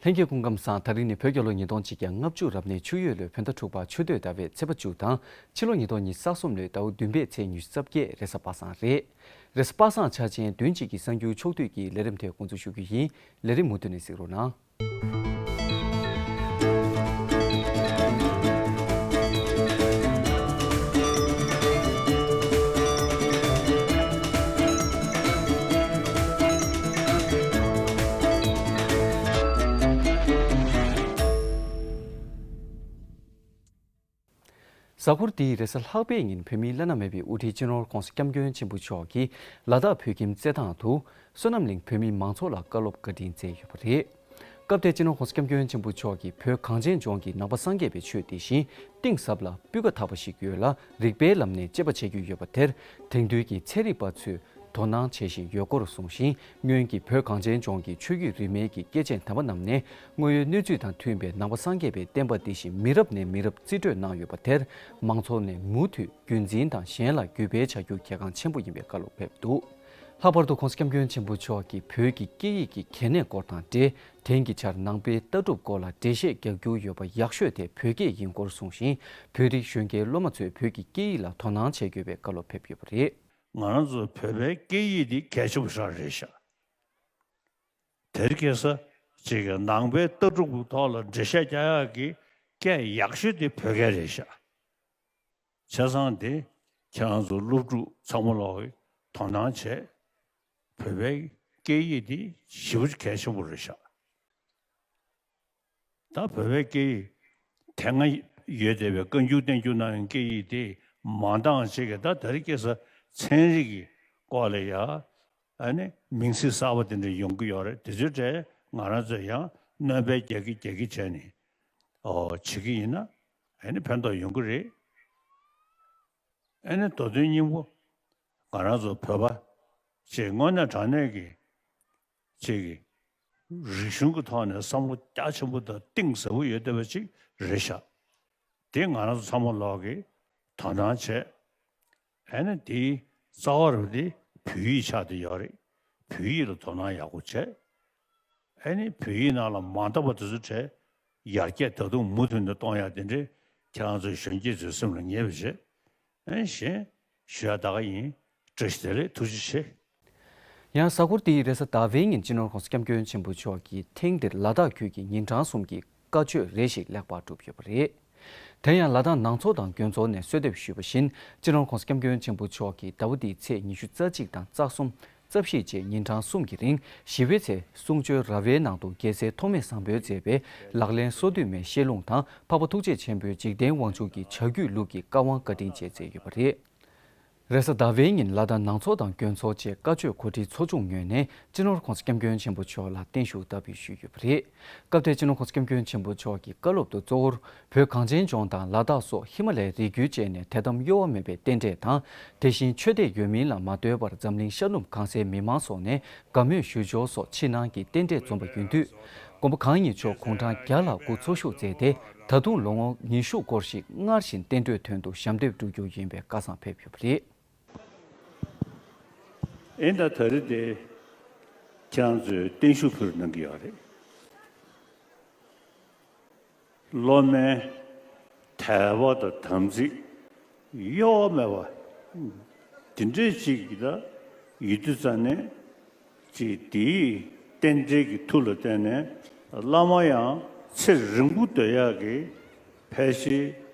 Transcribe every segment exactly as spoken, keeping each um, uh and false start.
ལྷན་རྒྱས་སྐུ་ཁམས་བཟང་། ད་རིང་ནི་བོད་རྒྱལ་ལོ་ཉིས་སྟོང་གཅིག་བརྒྱ་ལྔ་བཅུ་རབ་གནས་ཆུ་ཡོས་ལོའི་བོད་ཟླ་དྲུག་པ་ཆུ་སྟོད་ཟླ་བའི་ཚེས་པ་བཅུ་དང་། ཕྱི་ལོ་ཉིས་སྟོང་ཉི་ཤུ་རྩ་གསུམ་ལོའི་ཟླ་བ་བདུན་པའི་ཚེས་ཉི་ཤུ་རྩ་བརྒྱད། རེས་གཟའ་པ་སངས་རེད། རེས་གཟའ་པ་སངས་འཆར་ཅན་བདུན་གཅིག་གི་གསར་འགྱུར་ཕྱོགས་བསྡུས་ཀྱི་ལས་རིམ་དེ་འགོ་འཛུགས་ཞུ་རྒྱུ་ཡིན། ལས་རིམ་མུ་མཐུད་ནས་གཟིགས་རོགས་གནང་། གཟའ་འཁོར་འདིའི་རེས་གཟའ་ལྷག་པའི་ཉིན་བོད་མིའི་བླ་ན་མེད་པའི་དབུ་ཁྲིད་སྤྱི་ནོར་༧གོང་ས་༧སྐྱབས་མགོན་ཆེན་པོ་མཆོག་གིས་ལ་དྭགས་བོད་ཁྱིམ་རྩེད་ཐང་དུ་བསོད་ནམས་གླིང་བོད་མི་མང་ཚོགས་ལ་བཀའ་སློབ་བཀའ་དྲིན་སྩལ་ཡོད་པ་རེད། སྐབས་དེར་སྤྱི་ནོར་༧གོང་ས་༧སྐྱབས་མགོན་ཆེན་པོ་མཆོག་གིས་བོད་གངས་ཅན་ལྗོངས་ཀྱི་ནང་པ་སངས་རྒྱས་པའི་ཆོས་དེ་བཞིན་གཏིང་ཟབ་ལ་སྤུས་ཀ་དག་པ་ཞིག་ཡོད་ལ། རིགས་པའི་ལམ་ནས་དཔྱད་པ་བྱེད་རྒྱུ་ཡོད་པ་དེར་དེང་དུས་ཀྱི་ཚན་རིག་པ་ཚོས་དོ་སྣང་བྱེད་བཞིན་ཡོད་སྐོར་གསུངས་ཤིང་། སྔོན་གྱི་བོད་གངས་ཅན་ལྗོངས་ཀྱི་ཆོས་བརྒྱུད་རིས་མེད་ཀྱི་སྐྱེས་ཆེན་དམ་པ་རྣམས་ནས་དངོས་ཡོད་གནས་ཚུལ་དང་མཐུན་པའི་ནང་པ་སངས་རྒྱས་པའི་བསྟན་པ་འདི་བཞིན་མི་རབས་ནས་མི་རབས་རྩིས་སྤྲོད་གནང་ཡོད་པ་དེར་མང་ཚོགས་ནས་མུ་མཐུད་རྒྱུན་འཛིན་དང་གཞན་ལ་བརྒྱུད་སྤེལ་བྱ་རྒྱུ་གལ་འགངས་ཆེན་པོ་ཡིན་པའི་བཀའ་སློབ་ཕེབས་འདུག་ལྷག་པར་དུ་༧གོང་ས་༧སྐྱབས་མགོན་ཆེན་པོ་མཆོག་གིས་བོད་ཀྱི་སྐད་ཡིག་གི་གལ་གནད་སྐོར་དང་འབྲེལ། དེང་གི་ཆར་ནང་པའི་ལྟ་གྲུབ་སྐོར་ལ་འགྲེལ་བཤད་རྒྱག་རྒྱུ་ཡོད་པ་ཡག་ཤོས་དེ་བོད་སྐད་ཡིན་སྐོར་གསུངས་ཤིང་། བོད་རིགས་གཞོན་སྐྱེས་སློབ་མ་ཚོས་བོད་ཀྱི་སྐད་ཡིག་ལ་དོ་སྣང་བྱེད་དགོས་པའི་བཀའ་སློབ་ཕེབས་ཡོད་པ་རེད། ང་རང་ཚོ་བོད་པའི་སྐད་ཡིག་འདི་གལ་ཆེན་པོ་ཞིག་རེད་ཤག་དེར་ཁེ་ས་ཅིག་གི་ནང་པའི་ལྟ་གྲུབ་ཀྱི་ཐོག་ལ་འགྲེལ་བཤད་རྒྱག་ཡག་གི་སྐད་ཡག་ཤོས་དེ་བོད་སྐད་རེད་ཤག་བྱས་ཙང་དེ་ཁྱེད་རང་ཚོ་སློབ་ཕྲུག་ཚང་མ་ལོག་གིས་དོ་སྣང་བྱས། བོད་པའི་སྐད་ཡིག་འདི་ཞེ་པོ་ཅིག་གལ་ཆེན་པོ་རེད་ཤག་ད་བོད་པའི་སྐད་ཡིག་དེ་སྔ་ཡོད་བསྡད་པའི་བཀའ་འགྱུར་བསྟན་འགྱུར་ནང་གི་སྐད་ཡིག་དེ་མ་འདང་བྱེད་ཀྱི། ད་དེ་རིང་ཁ་སང་ཚན་རིག་གི་སྐོར་ལ་ཡ་ཨ་ནི་མིང་ཚིག་གསར་པ་དེ་འདྲ་ཡོང་གི་ཡོད་རེད། དེ་ཚོའི་གྲས་ང་རང་ཚོས་ཡང་སྣོན་པ་རྒྱག་གི་རྒྱག་གི་བྱས་ནས་ཨོ་བྱེད་ཀྱི་ཡིན་ན་ཨ་ནི་ཕན་ཐོགས་ཡོང་གི་རེད། ཨ་ནི་མདོ་དོན་སྙིང་པོ་ང་རང་ཚོ་བོད་པ་ཅིག་དངོས་གནས་དྲང་གནས་ཀྱི་ཅིག་གི་རིག་གཞུང་གི་ཐོག་ནས་བསམ་བློ་རྒྱ་ཆེན་པོ་དང་གཏིང་ཟབ་པོ་ཡོད་བསྡད་པ་ཅིག་རེད་ཤག་དེ་ང་རང་ཚོ་ཚང་མ་ལོག་གིས་དོ་སྣང་བྱས། ཨ་ནི་དེའི་རྩ་བ་རུ་དེ་བོད་ཡིག་ཆགས་བསྡད་ཡོད་རེད། བོད་ཡིག་ལ་དོ་སྣང་ཡག་པོ་བྱས། ཨ་ནི་བོད་ཡིག་ནང་ལ་མ་འདང་པ་དེ་ཚོ་བྲལ། ཡར་རྒྱས་ད་དུང་མུ་མཐུད་ནས་གཏོང་ཡག་དེ་འདྲའི་ཁྱེད་རང་ཚོའི་གཞོན་སྐྱེས་ཚོའི་སེམས་ལ་ངེས་པ་བྱས། ཨ་ནི་གཞན་ཞུ་ཡག་ད་ག་ཡིན། བཀྲ་ཤིས་བདེ་ལེགས། ཐུགས་རྗེ་ཆེ། ཡང་གཟའ་འཁོར་འདིའི་རེས་གཟའ་ཟླ་བའི་ཉིན་སྤྱི་ནོར་༧གོང་ས་༧སྐྱབས་མགོན་ཆེན་པོ་མཆོག་གིས་ཐེངས་འདིར་ལ་དྭགས་ཁུལ་གྱི་ཉིན་གྲངས་གསུམ་གྱི་བཀའ་ཆོས་རེ་ཞིག་ལེགས་པར་གྲུབ་ཡོད་པ་རེད། དེ་ཡང་ལ་དྭགས་ནང་ཚོགས་དང་དགོན་ཚོགས་ནས་གསོལ་འདེབས་ཞུས་པ་བཞིན། སྤྱི་ནོར་༧གོང་ས་༧སྐྱབས་མགོན་ཆེན་པོ་མཆོག་གིས་ཟླ་བ་འདིའི་ཚེས་ཉི་ཤུ་རྩ་གཅིག་དང་རྩ་གསུམ། རྩ་བཞི་བཅས་ཉིན་གྲངས་གསུམ་གྱི་རིང་བཞི་པའི་ཚེ་གསུང་ཆོས་ར་བའི་ནང་དུ་རྒྱལ་སྲས་ཐོགས་མེད་བཟང་པོས་མཛད་པའི་ལག་ལེན་སོ་བདུན་མའི་བཤད་ལུང་དང་། འཕགས་པ་ཐུགས་རྗེ་ཆེན་པོའི་འཇིག་རྟེན་དབང་ཕྱུག་གི་བྱ་རྒྱུད་ལུགས་ཀྱི་བཀའ་དབང་བཀའ་དྲིན་བཅས་མཛད་ཡོད་པ་རེད། རེས་གཟའ་ཟླ་བའི་ཉིན་ལ་དྭགས་ནང་ཚོགས་དང་དགོན་ཚོགས་བཅས་བཀའ་ཆོས་གོ་སྒྲིག་ཚོགས་ཆུང་ངོས་ནས་སྤྱི་ནོར་༧གོང་ས་༧སྐྱབས་མགོན་ཆེན་པོ་མཆོག་ལ་བརྟན་བཞུགས་བསྟར་འབུལ་ཞུས་ཡོད་པ་རེད། སྐབས་དེར་སྤྱི་ནོར་༧གོང་ས་༧སྐྱབས་མགོན་ཆེན་པོ་མཆོག་གིས་བཀའ་སློབ་ཏུ་གཙོ་བོར་བོད་གངས་ཅན་ལྗོངས་དང་ལ་དྭགས་སོགས་ཧི་མ་ལའི་རི་རྒྱུད་བཅས་ནས་དད་དམ་གཡོ་བ་མེད་པའི་རྟེན་འབྲེལ་དང་། དེ་བཞིན་ཆོས་དད་ཡོད་མིན་ལ་མ་ལྟོས་པར་འཛམ་གླིང་ཤར་ནུབ་གང་སའི་མི་མང་སོགས་ནས་དགའ་མོས་ཞུ་སྦྱོར་སོགས་ཕྱི་ནང་གི་རྟེན་འབྲེལ་འཛོམས་པ་ཡིན་དུས། དགོན་པ་གང་ཉིད་མཆོག་དགུང་གྲངས་བརྒྱ་ལྷག་སྐུ་འཚོ་བཞུགས་མཛད་དེ། ད་དུང་ལོ་ངོ་ཉི་ཤུ་སྐོར་ཞིག་སྔར་བཞིན་བསྟན་འགྲོའི་དོན་དུ་ཞབས་འདེགས་སྒྲུབ་རྒྱུ་ཡིན་པའི་བཀའ་བཟང་ཕེབས་ཡོད་པ་རེད། ཨིན་ད་ད་རེས་དེ་ཁྱེད་རང་ཚོས་བརྟན་བཞུགས་ཕུལ་གནང་གི་ཡོད་རེད། སློབ་མའི་དད་པ་དང་དམ་ཚིག་གཡོ་བ་མེད་པ་འདི་འདྲས་ཅིག་ལ་ཡོད་དུས་ཙང་ནས། ཅིག་དེའི་རྟེན་འབྲེལ་གྱི་མཐུ་ལ་བརྟེན་ནས་བླ་མ་ཡང་ཚེ་རིང་པོ་སྡོད་ཡག་གི་ཕལ་ཆེར་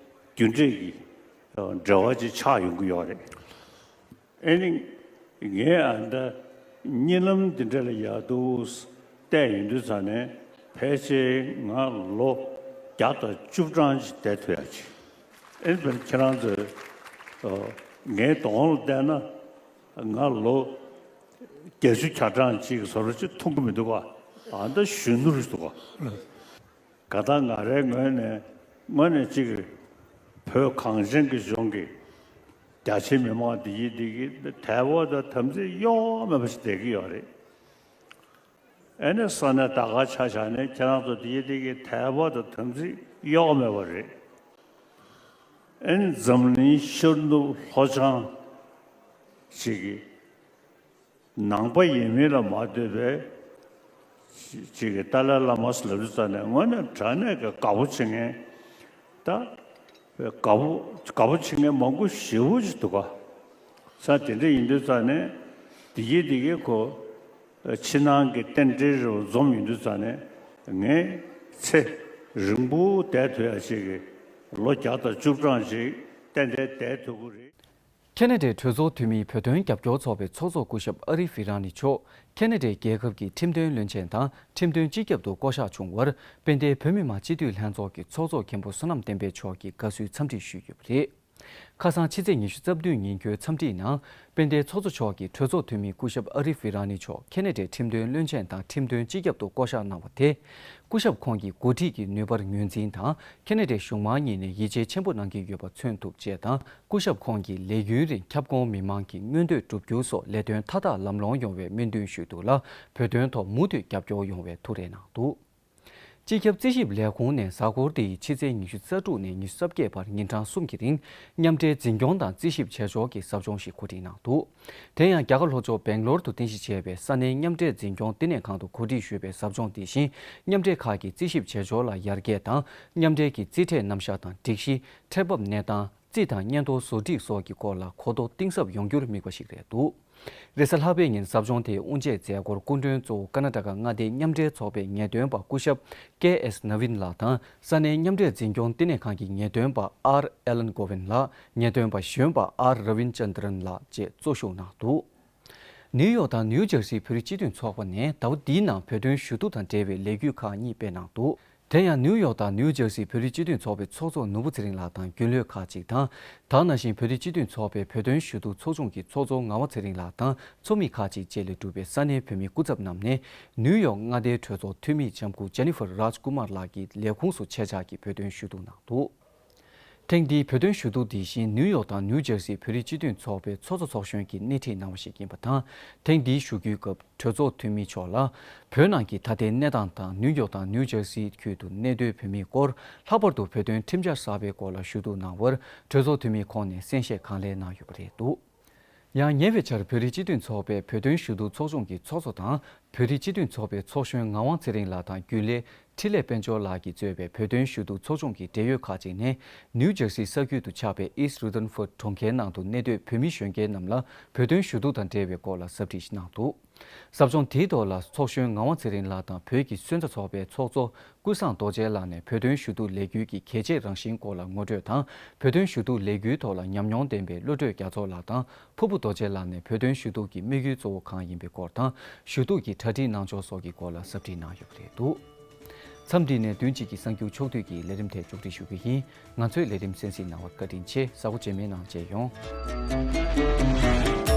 རྒྱུ་འབྲས་ཀྱི་འབྲེལ་བ་ཅིག་ཆགས་ཡོང་གི་ཡོད་རེད། ཨེ་ནི་ངས་ཨ་ད་གཉིད་ལམ་འདི་འདྲ་ལ་ཡག་འདུག་བལྟས་ཡོང་དུས་ཙང་ནས་ཕལ་ཆེར་ང་ལོ་བརྒྱ་དང་བཅུ་གྲངས་ཅིག་བསྡད་ཐུབ་ཡག་ཅིག་ཨེ་ནི་ཁྱེད་རང་ཚོས་ངའི་གདོང་ལ་བལྟས་ན། ང་ལོ་བརྒྱད་ཅུ་གྱ་གྲངས་ཅིག་གི་བཟོ་འདྲ་ཅིག་མཐོང་གི་མི་འདུག་ག་ཨ་ད་གཞོན་ནུ་རེད་འདུག་ག་ག་ད་ང་རའི་ངོས་ནས་དངོས་གནས་ཅིག་བོད་གངས་ཅན་གྱི་ལྗོངས་ཀྱི་རྒྱ་ཆེའི་མི་མང་འདི་ཡིན་འདི་གི་དད་པ་དང་དམ་ཚིག་གཡོ་བ་མེད་པ་ཞིག་བསྡད་ཀྱི་ཡོད་རེད། ཨེ་ནས་ས་གནས་ད་ག་ཆ་བཞག་ནས་ཁྱེད་རང་ཚོ་འདི་ཡིན་འདི་གི་དད་པ་དང་དམ་ཚིག་གཡོ་བ་མེད་པ་རེད། ཨེ་ནས་འཛམ་གླིང་ཤར་ནུབ་ལྷོ་བྱང་ཅིག་གི་ནང་པ་ཡིན་མིན་ལ་མ་ལྟོས་པའི་ ཅིག་གི་ཏཱ་ལའི་བླ་མ་ཟེར་ལབ་དུས་ཙ་ནས་དངོས་གནས་དྲང་གནས་ཀྱི་དགའ་པོ་བྱེད་མཁན། ད་དགའ་པོ་དགའ་པོ་བྱེད་མཁན་མང་པོ་ཞེ་པོ་ཅིག་འདུག་ག། ས་དེ་འདྲ་ཡིན་དུས་ཙ་ནས་དེ་གི་དེ་གི་ཁོ་ཕྱི་ནང་གི་རྟེན་འབྲེལ་རུ་འཛོམས་ཡོང་དུས་ཙ་ནས་ངས་ཚེ་རིང་པོ་བསྡད་ཐུབ་ཡ་ཅིག་གི་ལོ་བརྒྱ་དང་བཅུ་གྲངས་ཅིག་ཏན་ཏན་བསྡད་ཐུབ་ཀྱི་རེད། ཁེ་ན་ཌའི་གྲོས་ཚོགས་འཐུས་མིའི་བོད་དོན་རྒྱབ་སྐྱོར་ཚོགས་པའི་ཚོགས་གཙོ་སྐུ་ཞབས་ཨ་རི་ཧྥི་ར་ནི་མཆོག་ཁེ་ན་ཌའི་རྒྱལ་ཁབ་ཀྱི་ཁྲིམས་དོན་བློན་ཆེན་དང་ཁྲིམས་དོན་སྤྱི་ཁྱབ་ཏུ་བསྐོ་གཞག་བྱུང་བར་དཔལ་ལྡན་བོད་མི་མང་སྤྱི་འཐུས་ལྷན་ཚོགས་ཀྱི་ཚོགས་གཙོ་མཁན་པོ་བསོད་ནམས་བསྟན་འཕེལ་མཆོག་གིས་དགའ་བསུའི་འཚམས་འདྲི་ཞུས་ཡོད་པ་རེད། ཁ་སང་ཕྱི་ཚེས་ཉི་ཤུ་རྩ་བདུན་ཉིན་ཁོའི་འཚམས་འདྲིའི་ནང་དཔལ་ལྡན་ཚོགས་གཙོ་མཆོག་གིས་གྲོས་ཚོགས་འཐུས་མི་སྐུ་ཞབས་ཨ་རི་ཧྥི་ར་ནི་མཆོག་ཁེ་ན་ཌའི་ཁྲིམས་དོན་བློན་ཆེན་དང་ཁྲིམས་དོན་སྤྱི་ཁྱབ་ཏུ་བསྐོ་གཞག་གནང་བ་དེ། སྐུ་ཞབས་ཁོང་གི་འགོ་ཁྲིད་ཀྱི་ནུས་པར་ངོས་འཛིན་དང་ཁེ་ན་ཌའི་གཞུང་མང་གཉིས་ནས་ཡིད་ཆེས་ཆེན་པོ་གནང་གི་ཡོད་པ་མཚོན་ཐུབ་ཅེས་དང་། སྐུ་ཞབས་ཁོང་གིས་ལས་ཡུན་རིང་ཁྱབ་ཁོངས་མི་མང་གི་མངོན་འདོད་བསྒྲུབ་རྒྱུ་སོགས་ལས་དོན་མཐའ་དག་ལམ་ལྷོང་ཡོང་བའི་སྨོན་འདུན་ཞུས་འདུག་ལ། བོད་དོན་ཐོག་མུ་མཐུད་རྒྱབ་སྐྱོར་ཡོང་བའི་ཐུགས་རེ་གནང་འདུག། སྤྱི་ཁྱབ་རྩིས་ཞིབ་ལས་ཁུངས་ནས་གཟའ་འཁོར་འདིའི་ཕྱི་ཚེས་ཉི་ཤུ་རྩ་དྲུག་ནས་ཉི་ཤུ་རྩ་བརྒྱད་བར་ཉིན་གྲངས་གསུམ་གྱི་རིང་མཉམ་འབྲེལ་འཛིན་སྐྱོང་དང་རྩིས་ཞིབ་བྱེད་ཕྱོགས་ཀྱི་ཟབ་སྦྱོང་ཞིག་གོ་སྒྲིག་གནང་འདུག། དེ་ཡང་རྒྱ་གར་ལྷོ་ཕྱོགས་སྦེང་ལོར་དུ་རྟེན་གཞི་བྱས་པའི་ས་གནས་མཉམ་འབྲེལ་འཛིན་སྐྱོང་བསྟི་གནས་ཁང་དུ་གོ་སྒྲིག་ཞུས་པའི་ཟབ་སྦྱོང་དེ་བཞིན་མཉམ་འབྲེལ་ཁག་གི་རྩིས་ཞིབ་བྱེད་ཕྱོགས་ལ་ཡར་རྒྱས་དང་མཉམ་འབྲེལ་གྱི་རྩིས་ཁྲའི་རྣམ་གཞག་དང་སྒྲིག་གཞི། ཁྲལ་འབབ་གནས་སྟངས། རྩིས་དང་སྙན་ཐོ་བཟོ་སྒྲིག་སོགས་ཀྱི་སྐོར་ལ་གོ་རྟོགས་གཏིང་ཟབ་ཡོང་རྒྱུར་དམིགས་པ་ཞིག་རེད་འདུག། རེས་གཟའ་ལྷག་པའི་ཉིན་ཟབ་སྦྱོང་དེའི་དབུ་འབྱེད་མཛད་སྒོར་སྐུ་མགྲོན་གཙོ་བོ་ཀར་ན་ཊ་ཀ་མངའ་སྡེའི་མཉམ་འབྲེལ་ཚོགས་པའི་ངེས་སྟོན་པ་སྐུ་ཞབས་ཀེ་ཨེས་ནཱ་ཝིན་ལགས་དང་ས་གནས་མཉམ་འབྲེལ་འཛིན་སྐྱོང་བསྟི་གནས་ཁང་གི་ངེས་སྟོན་པ་ཨར་ཨེ་ལན་ཀོ་ཝིན་ལགས། ངེས་སྟོན་པ་གཞོན་པ་ཨར་ར་ཝིན་ཅན་དྲན་ལགས་བཅས་གཙོ་བཞུགས་གནང་འདུག། ནིའུ་ཡོག་དང་ནིའུ་ཇར་སིའི་བོད་རིགས་སྤྱི་མཐུན་ཚོགས་པ་ནས་ཟླ་བ་འདིའི་ནང་བོད་དོན་ཞུ་གཏུག་དང་འབྲེལ་བའི་ལས་འགུལ་ཁག་གཉིས་སྤེལ་གནང་འདུག། དེ་ཡང་ནིའུ་ཡོག་དང་ནིའུ་ཇར་སིའི་བོད་རིགས་སྤྱི་མཐུན་ཚོགས་པའི་ཚོགས་གཙོ་ནོར་བུ་ཚེ་རིང་ལགས་དང་རྒྱུན་ལས་ཁག་ཅིག་དང་། ད་ག་ནང་བཞིན་བོད་རིགས་སྤྱི་མཐུན་ཚོགས་པའི་བོད་དོན་ཞུ་གཏུག་ཚོགས་ཆུང་གི་ཚོགས་གཙོ་ངག་དབང་ཚེ་རིང་ལགས་དང་ཚོགས་མི་ཁག་ཅིག་བཅས་ལས་གྲུབ་པའི་ས་གནས་བོད་མི་སྐུ་ཚབ་རྣམས་ནས་ནིའུ་ཡོག་མངའ་སྡེའི་གྲོས་ཚོགས་འཐུས་མི་ལྕམ་སྐུ་ཇེ་ནི་ཧྥར་རཱཇ་ཀུ་མར་ལགས་ཀྱི་ལས་ཁུངས་སུ་ཆེད་བཅར་གྱིས་བོད་དོན་ཞུ་གཏུག་གནང་འདུག། ཐེངས་འདིའི་བོད་དོན་ཞུ་གཏུག་འདི་བཞིན་ནིའུ་ཡོག་དང་ནིའུ་ཇར་སིའི་བོད་རིགས་སྤྱི་མཐུན་ཚོགས་པའི་ཚོགས་གཙོ་ཚོགས་གཞོན་གྱིས་སྣེ་ཁྲིད་གནང་བ་ཞིག་ཡིན་པ་དང་། ཐེངས་འདིའི་ཞུ་སྐུལ་སྐབས་གྲོས་ཚོགས་འཐུས་མི་མཆོག་ལ། བོད་ནང་གི་ད་ལྟའི་གནས་སྟངས་དང་ནིའུ་ཡོག་དང་ནིའུ་ཇར་སིའི་ཁུལ་དུ་གནས་སྡོད་བོད་མིའི་སྐོར། ལྷག་པར་དུ་བོད་དོན་ཁྲིམས་འཆར་གསར་པའི་སྐོར་ལ་ཞུ་གཏུག་གནང་བར་གྲོས་ཚོགས་འཐུས་མི་ཁོང་ནས་གསན་བཞེས་གང་ལེགས་གནང་ཡོད་པ་རེད་འདུག། ཡང་ཉེ་བའི་ཆར་བོད་རིགས་སྤྱི་མཐུན་ཚོགས་པའི་བོད་དོན་ཞུ་གཏུག་ཚོགས་ཆུང་གི་ཚོགས་གཙོ་དང་། བོད་རིགས་སྤྱི་མཐུན་ཚོགས་པའི་ཚོགས་གཞོན་ངག་དབང་ཚེ་རིང་ལགས་དང་རྒྱུན་ལས་འཕྲིན་ལས་དཔལ་འབྱོར་ལགས་ཀྱིས་གཙོས་པའི་བོད་དོན་ཞུ་གཏུག་ཚོགས་ཆུང་གི་འབྲེལ་ཡོད་ཁག་ཅིག་ནས། ནིའུ་ཇར་སི་ས་ཁུལ་དུ་ཆགས་པའི་East Rutherford གྲོང་ཁྱེར་ནང་དུ་གནས་སྡོད་བོད་མི་གཞོན་སྐྱེས་རྣམས་ལ་བོད་དོན་ཞུ་གཏུག་དང་འབྲེལ་བའི་སྐོར་ལ་ཟབ་ཁྲིད་གནང་འདུག། ཟབ་སྦྱོང་དེའི་ཐོག་ལ་ཚོགས་གཞོན་ངག་དབང་ཚེ་རིང་ལགས་དང་བོད་ཀྱི་སོན་རྩ་ཚོགས་པའི་ཚོགས་གཙོ་ཀུན་བཟང་རྡོ་རྗེ་ལགས་ནས་བོད་དོན་ཞུ་གཏུག་ལས་འགུལ་གྱི་གལ་ཆེའི་རང་བཞིན་སྐོར་ལ་ངོ་སྤྲོད་དང་། བོད་དོན་ཞུ་གཏུག་ལས་འགུལ་ཐོག་ལ་ཉམས་མྱོང་ལྡན་པའི་བློ་གྲོས་རྒྱ་མཚོ་ལགས་དང་། ཕུར་བུ་རྡོ་རྗེ་ལགས་ནས་བོད་དོན་ཞུ་གཏུག་གི་དམིགས་ཡུལ་གཙོ་བོ་གང་ཡིན་པའི་སྐོར་དང་། ཞུ་གཏུག་གི་གྲ་སྒྲིག་གནང་ཕྱོགས་སོགས་ཀྱི་སྐོར་ལ་ཟབ་ཁྲིད་གནང་ཡོད་པ་རེད་འདུག། མཚམས་འདི་ནས་བདུན་གཅིག་གི་གསར་འགྱུར་ཕྱོགས་བསྡུས་ཀྱི་ལས་རིམ་དེ་མཇུག་སྒྲིལ་ཞུ་གི་ཡིན། ང་ཚོའི་ལས་རིམ་གསན་གཟིགས་གནང་བར་བཀའ་དྲིན་ཆེ། གཟའ་འཁོར་རྗེས་མའི་ནང་མཇལ་ཡོང་།